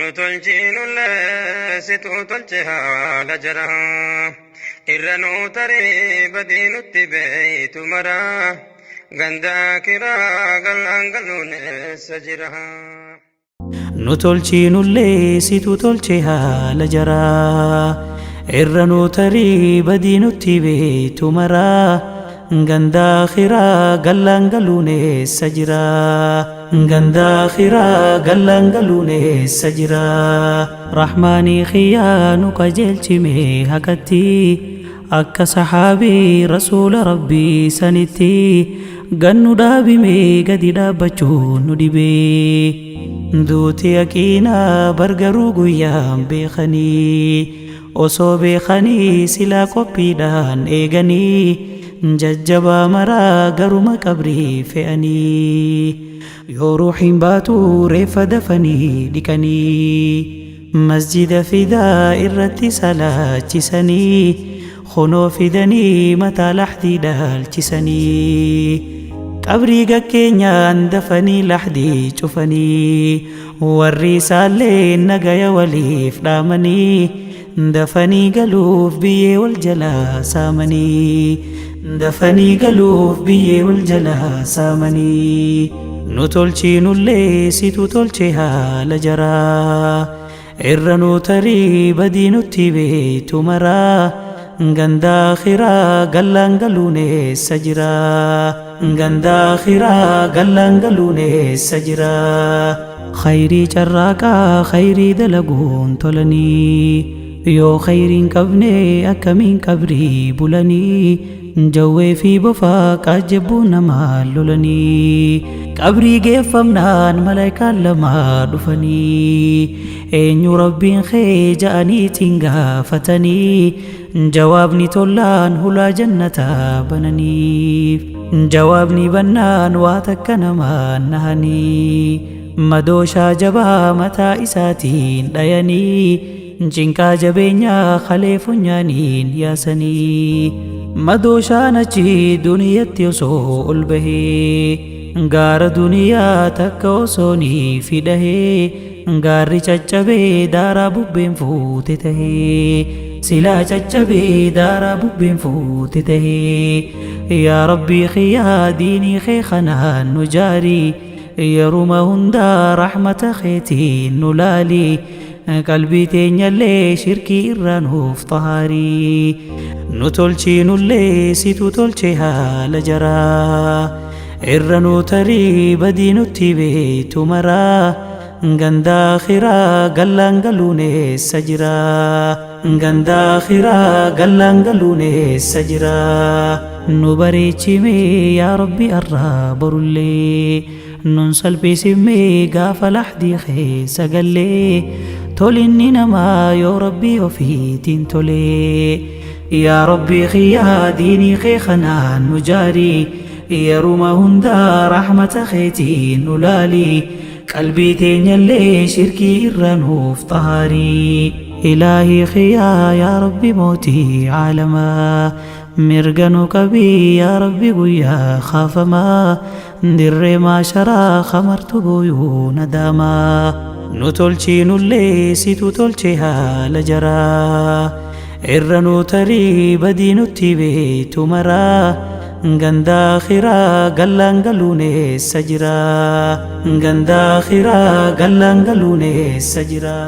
Nu tolchiinullee situ tolche haala jaraa. Irra nuu tarii badii nutti beeytu maraa. Ganda akiraa gallaan galuun eessa jira? Nu tolchiinullee situ tolche haala jaraa. Irra nuu tarii badii nutti beeytu maraa. Ganda akhiraa gallaan galuun eessa jira? Ganda akhiraa gallaan galuun eessa jira? Rahmaanii khiyyaa nu qajeelchime haqatti. Akka sahaabii rasuula rabbii sanitti gannu dhaabime gadi dhaabbachuun nu dhibee. Duuti yaqiinaa bargaruu guyyaan beekanii osoo beekanii silaa qophiidhaan eeganii jajjabaa maraa garuma qabrii fe'anii yoo ruuxiin baatu reeffa dafanii dhiqanii masjida fidaa irratti salaachisanii kunoo fidanii mataa laxdii dhaalchisanii qabrii gakkeenyaan dafanii laxdii cufanii warri isaallee nagaya waliif dhaamanii dafanii galuuf biyyee wal jalaa saamanii dafanii galuuf biyyee wal jalaa saamanii nu tolchiinullee situ tolche haala jaraa irra nuu tarii badii nutti beeytu maraa ganda akhiraa gallaan galuun eessa jira? Ganda akhiraa gallaan galuun eessa jira? Khayrii carraaqaa khayrii dalaguun tolanii yoo khayriin qabne akkamiin qabrii bulanii jawwee fi bofaa qaajjabbuu namaa lolanii qabrii geeffamnaan malaayikaan lama dhufanii eenyu rabbiin kee ja'aniitiin gaafatanii jawaabni tollaan hulaa jannataa bananiif jawaabni bannaan waa takka namaan nahanii madooshaa jabaa mataa isaatiin dhayanii cinqaa jabeenyaa kalee funyaaniin yaasanii madooshaan achi duniyatti osoo ol bahee gaara duniyaa takka osoo ni fidahee gaarri caccabee daaraa bubbeen fuute tahee silaa caccabee daaraa bubbeen fuute tahee yaa rabbii khiyyaa diinii kee kanaan nu jaarii yeruma hundaa rahmata keetiin nu laalii qalbii teenyallee shirkii irraa nuuf xahaarii nu tolchiinullee situ tolche haala jaraa irra nuu tarii badii nutti beeytu maraa ganda akhiraa gallaan galuun eessa jira? Ganda akhiraa gallaan galuun eessa jira? Nu bareechime yaa rabbi arraa borullee nun salphisime gaafa laxdii keessa gallee tolinni namaa yoo rabbii ofiitiin tolee yaa rabbii khiyyaa diinii kee kanaan nu jaarii yeruma hundaa rahmata keetiin nu laalii qalbii teenyallee shirkii irraa nuuf xahaarii ilaahii khiyyaa yaa rabbi mootii caalamaa mirga nu qabii yaa rabbi guyyaa kaafamaa dirree maasharaa kamartu booyuu nadaamaa nu tolchiinullee situ tolche haala jaraa irra nuu tarii badii nutti beeytu maraa ganda akhiraa gallaan galuun eessa jira? Ganda akhiraa gallaan galuun eessa jira?